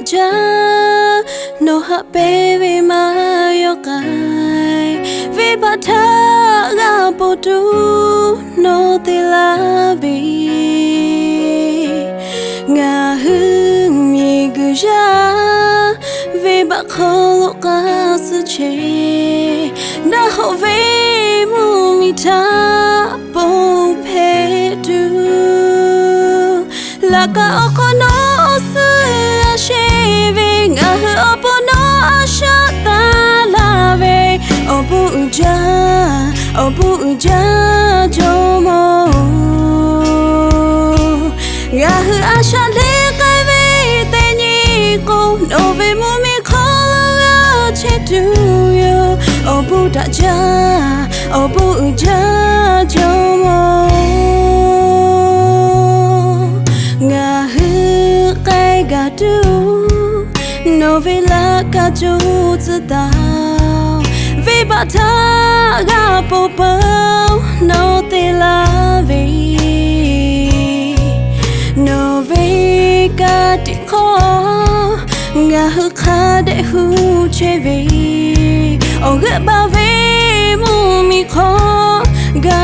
Caˇ, nawˬ haꞈ pehnˇ ve maˇ yawˇ k'ai, venˇbaˆ htaˇ g'a ponˬ tuˬ nawˬ te laˇ ve, ngaˬ hui miˬguiˬ yaˇ venˇbaˆ hk'aw lo k'a suh chehˇ, naˆ hoꞈ ve mvuhˇmiˬ htaꞈ ponˬ hpehꞈ tuˬ, laꞈ ka awˬ hk'aw nawˬ awˬ suhˉ a sheˍ ve, ngaˬ hui awˬ pon nawˬ a shaꞈ taˍ laˇ ve, awˬ bon uiˍ jaˇ, awˬ bon uiˍ jaˇ Jawˇmawˇ-oˬ. Ngaˬ hui a shaꞈ leh k'ai ve teˇ nyi k'o, nawˬ ve mvuhˇmiˬ hk'aw lo g'a chehˇ tuˬ yoˬ. Awˬ bon daꞈ jaˇ, awˬ bon uiˍ jaˇ Jawˇmawˇ-oˬ. Ngaˬ hui k'ai gaˬ tuˬ, nawˬ ve laꞈ ka co tcuh taˍ-oˬ. Venˇbaˆ htaˇ g'a ponˬ peuˬ nawˬ te laˇ ve, nawˬ ve ka tiꞈ hk'aw ngaˬ hui hk'a dehꞈ hu chehˇ ve, awˬ g'euˆ baˬ ve mvuhˇmiˬ hk'aw ga